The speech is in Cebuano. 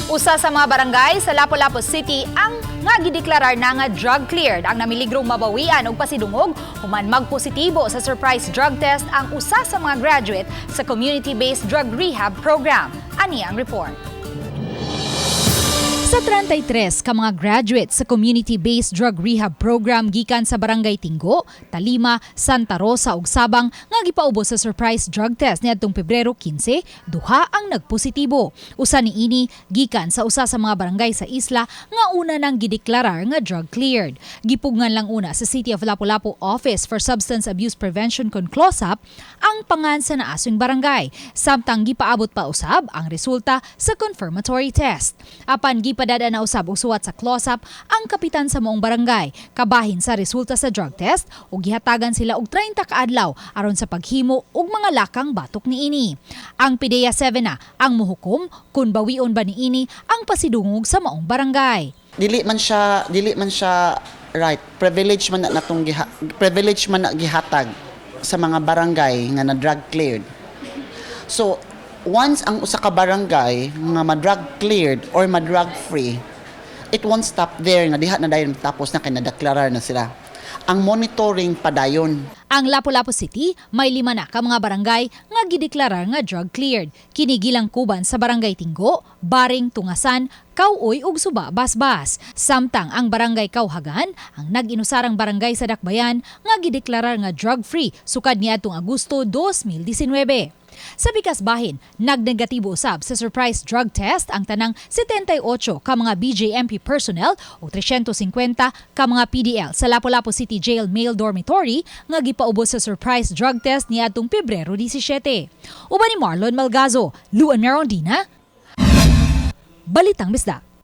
Usa sa mga barangay sa Lapu-Lapu City ang nga gideklarar na nga drug cleared ang namiligro mabawian og pasidungog human magpositibo sa surprise drug test ang usa sa mga graduate sa community-based drug rehab program. Ani ang report. Sa 33 ka mga graduate sa community-based drug rehab program gikan sa Barangay Tinggo, Talima, Santa Rosa ug Sabang nga gipaubos sa surprise drug test niadtong Pebrero 15, duha ang nagpositibo. Usa niini gikan sa usa sa mga barangay sa isla nga una nang gideklarar nga drug cleared. Gipugngan lang una sa City of Lapu-Lapu Office for Substance Abuse Prevention kon CLOSAP ang pangan sa naaswing barangay, samtang gipaabot pa usab ang resulta sa confirmatory test. Apan gipadada na usab og suwat sa CLOSAP ang kapitan sa maong barangay kabahin sa resulta sa drug test ug gihatagan sila og 30 ka adlaw aron sa paghimo og mga lakang batok niini. Ang PDEA 7 na ang muhukom kung bawion ba niini ang pasidungog sa maong barangay. Dili man siya right, privilege man na natong giha, privilege man na gihatag sa mga barangay nga na drug cleared. So once ang usa ka barangay nga ma-drug cleared or ma-drug free, it won't stop there nga diha na dayon tapos na kay nadeklarar na sila. Ang monitoring padayon. Ang Lapu-Lapu City may 5 na ka mga barangay nga gideklarar nga drug cleared. Kini gilangkuban sa Barangay Tinggo, Baring, Tungasan, Kauoy ug Suba Basbas. Samtang ang Barangay Kauhagan ang nag-inusarang barangay sa Dakbayan nga gideklarar nga drug free sukad niadtong Agosto 2019. Sa pikas bahin, nagnegatibo usab sa surprise drug test ang tanang 78 ka mga BJMP personnel o 350 ka mga PDL sa Lapu-Lapu City Jail Male Dormitory nga gipaubos sa surprise drug test niadtong Pebrero 17. Uban ni Marlon Malgazo, Luan Merondina, Balitang Bisdak.